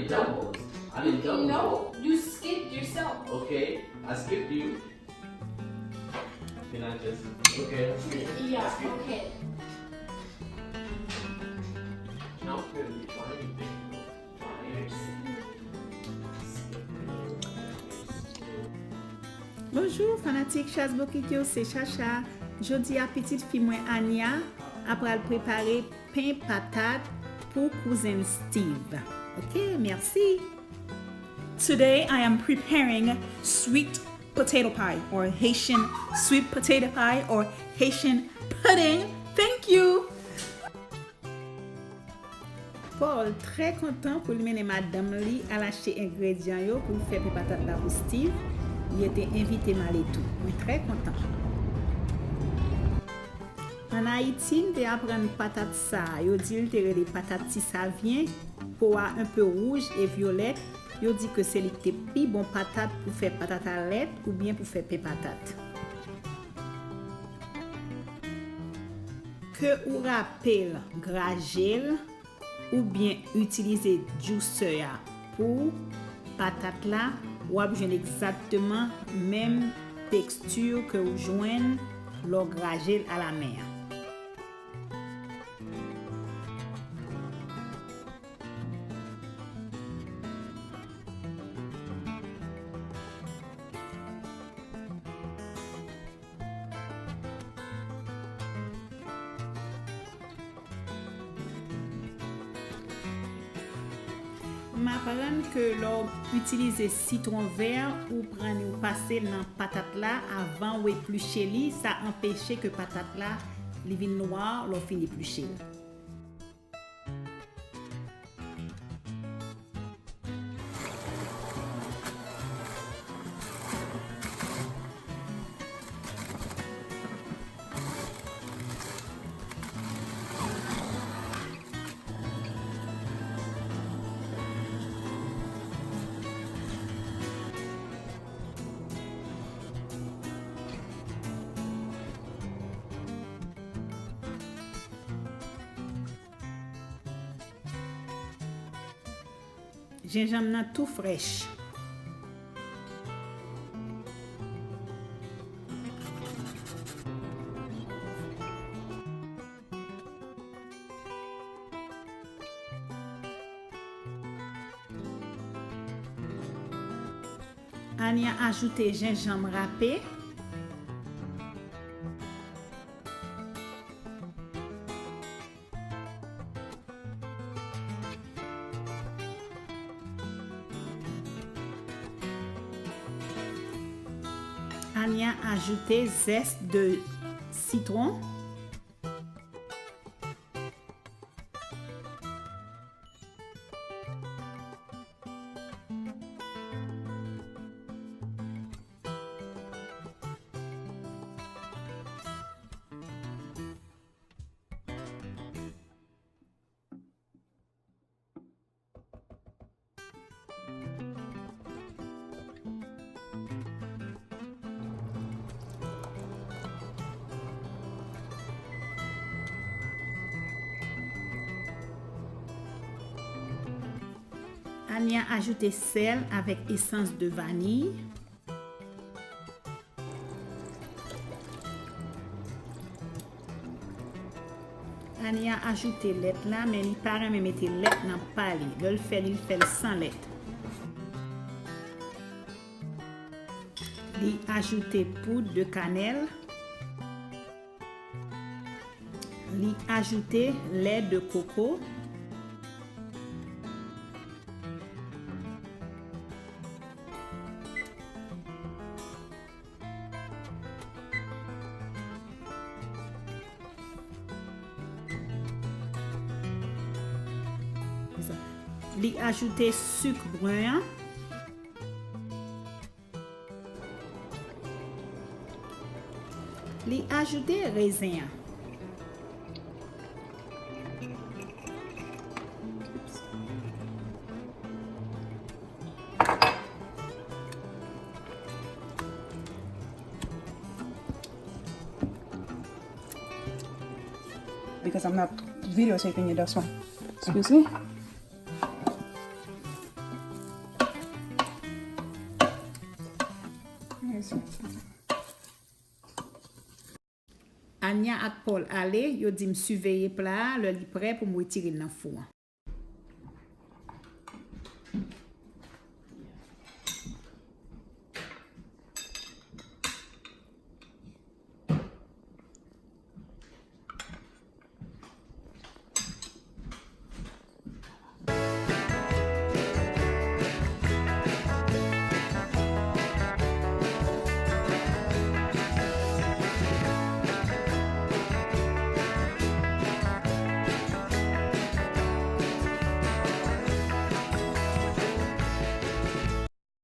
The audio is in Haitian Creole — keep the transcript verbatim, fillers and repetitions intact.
Doubles. I didn't double. No, you skipped yourself. Okay, I skipped you. Can I just? Okay. Yeah, okay. Now I'm gonna be trying to think. Bonjou fanatik Chaz Bokit yo, se Chacha. Jodi a pitit fi mwen Ania ap pral prepare pen patat pou kouzen Steve. Ok, mèsi. Today I am preparing sweet potato pie or Haitian sweet potato pie or Haitian pudding. Thank you. Paul trè kontan pou l mennen madanm li al achte engredyan yo pou l fè pen patat la pou Steve. Li te envite m ale tou. Mwen trè kontan. Ann Ayiti, m te aprann patat sa a. Yo di l te rele patat ti savyen. Po a enpe wouj e vyolèt. Yo di ke se li k te pi bon patat pou fè patat a lèt oubyen pou fè pen patat. Ke ou rape l, graje l, oubyen itilize juicer a pou patat la, w ap jwenn egzakteman menm teksti ke w jwenn lè w graje l alamen an. M aprann ke lè w itilize sitwon vè, ou pran li, ou pase l nan patat la avan ou epliche li, sa anpeche ke patat la, li vin nwa lè w fin epliche l. Jenjanm nan tou frèch. Ania ajoute jenjanm rape. Ania ajoute zès de sitwon. Ania ajoute sèl avèk esans de vaniy. Ania ajoute lèt la, men li pa renmen mete lèt nan pa li. Lè l fè li, l fè l san lèt. Li ajoute poud de kanèl. Li ajoute lè de koko. Li ajoute sik bren an. Li ajoute rezen an. Because I'm not videotaping you, that's why. Excuse me? Anya ak Paul ale, yo di m siveye pla a lè li prè pou m retire l nan fou an.